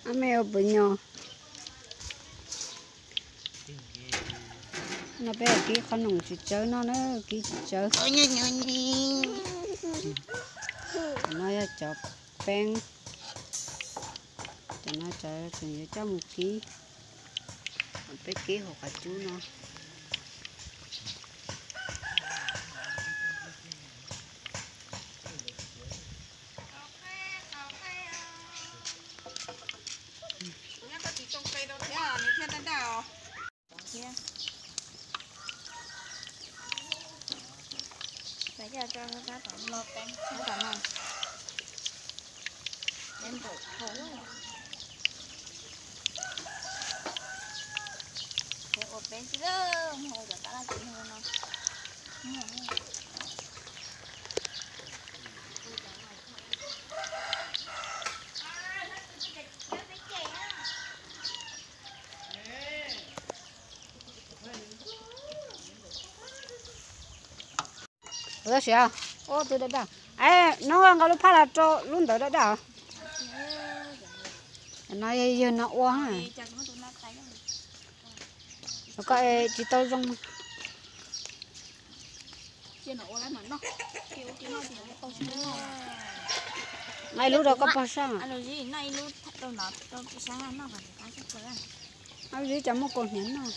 Ab me ua puas nyuaj? No peb kib qhob noom tsis tsawb no na, kib tsis tsawb. Cov no yog cov peeb, cov no cov tseem yuav coj mus kib. Peb kib hauv qhov cub no. Ua peb xwb lawm, ua cov tab laj tsis muag no. Tab sis ua tus daj daj, es no nqa lub phaj los rau lub ntawd daj daj. No yog no ua, koj tsis tau zoo. Nqa ib lub rau koj pog saj. Ab zib cas muaj kaus hniav noj.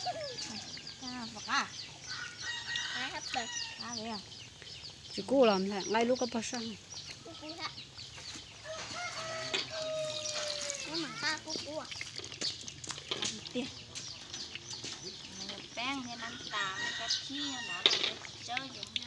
Tsis kub los nqa ib lub koj pog saj. Peeb thiab nab tas, kab tsib no, tsawb ces muab